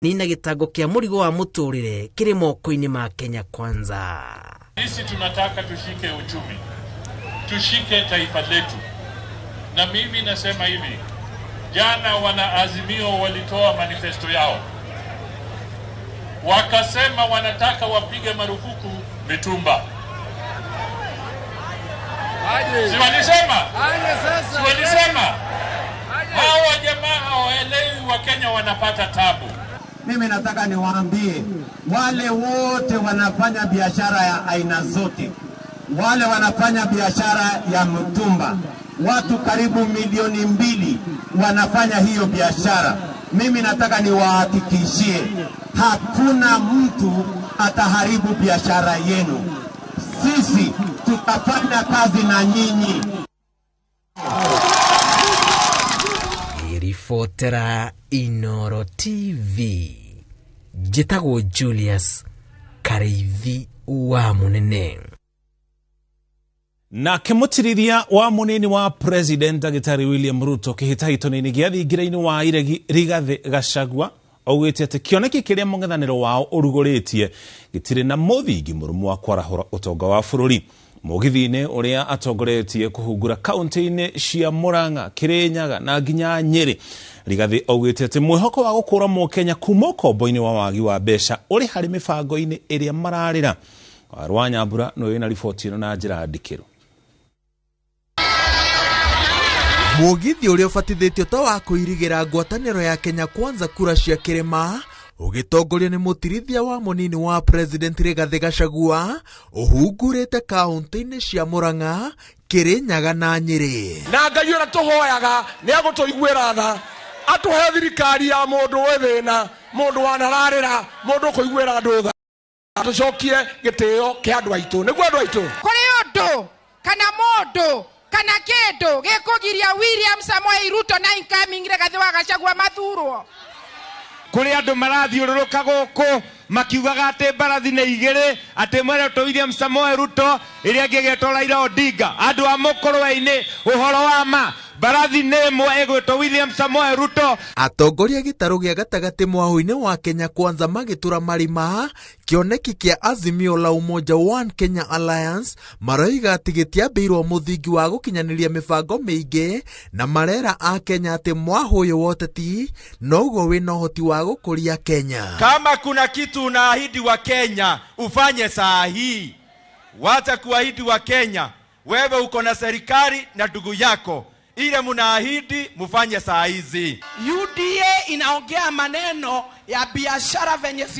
Nina gĩtango kĩa mũrigo wa mũtũrĩre kĩrĩ moko-inĩ ma Kenya Kwanza. Sisi tunataka tushike uchumi, tushike taifa letu, na mimi nasema hivi, jana wana Azimio walitoa manifesto yao, wakasema wanataka wapige marufuku mitumba. Si walisema? Si walisema? Hawa jamaa hawaelewi Wakenya wanapata tabu. Mimi nataka niwaambie wale wote wanafanya biashara ya aina zote, wale wanafanya biashara ya mtumba, watu karibu 2 milioni wanafanya hiyo biashara. Mimi nataka niwahakikishie hakuna mtu ataharibu biashara yenu. Sisi tutafanya kazi na nyinyi. Ribotera Inoro TV, njĩtagwo Julius Karĩithi wa Mũnene. Nake mũtirithia wa mũnini wa president Ndagĩtarĩ William Ruto kĩhĩtahĩtano-inĩ gĩa thingira-inĩ wa iregi Rigathĩ Gachagua augĩte atĩ kĩoneki kĩrĩa mũng'ethanĩro wao ũrugũrĩtie gĩtirĩ na mũthingi mũrũmu wa kwarahũra ũtonga wa bũrũri. Mũgithi-inĩ ũrĩa atongoretie kũhungura kaunti-inĩ cia Murang'a, Kirinyaga na nginya Nyĩrĩ, Rigathĩ augĩte atĩ mwĩhoko wa gũkũra mũkenya kuma ũkombo-inĩ wa wagi wa mbeca ũrĩ harĩ mĩbango-inĩ ĩrĩa mararĩra. Warwa Nyambura nĩwe wĩna riboti ĩno na njĩra ndikĩru. Mũgithi ũrĩa ũbatithĩtio ta wa kũirigĩra ngwatanĩro ya Kenya Kwanza kura cia kĩrĩma ũgĩtongorio nĩ mũtirithia wa mũnini wa president Rigathĩ Gachagua ũhungurĩte kaunti-inĩ cia Murang'a, Kirinyaga na Nyĩrĩ. Na Ngai ũrĩa tũhoyaga nĩ agũtũiguĩra tha, atũhe thirikari ya mũndũ wĩ thĩna, mũndũ wanararĩra, mũndũ ũkũiguĩra andũ tha, tũcokie gĩtĩo kĩa andũ aitũ, nĩguo andũ aitũ. Kũrĩ ũndũ kana mũndũ kana kĩndũ gĩkũgiria William Samoei Ruto na incoming Rigathĩ wa Gachagua mathurwo? Kũrĩ andũ marathiũrũrũka gũkũ makiugaga atĩ mbarathi nĩ igĩrĩ, atĩ ĩmwe ĩretwo William Samoei Ruto, ĩrĩa ĩngĩ ĩgetwo Raila Odinga. Andũ a mũkũrwe-inĩ, ũhoro wa ma, mbarathi nĩ ĩmwe ĩgwĩtwo William Samoei Ruto. Atongoria gĩtarũ gĩa gatagatĩ mwahũ-inĩ wa Kenya Kwanza magĩtũra marima kĩoneki kĩa Azimio la Umoja One Kenya Alliance, maroiga atĩ gĩtiambĩirwo mũthingi wa gũkinyanĩria mĩbango mĩingĩ, na marera a Kenya atĩ mwahũ ũyũ wa ũteti noguo wĩna ũhoti wa gũkũria Kenya. Kama kuna kitu unaahidi wa Kenya ufanye saa hii, wacha kuahidi wa Kenya. Wewe uko na serikali na ndugu yako, ile mnaahidi mufanye saa hizi. UDA inaongea maneno ya biashara venye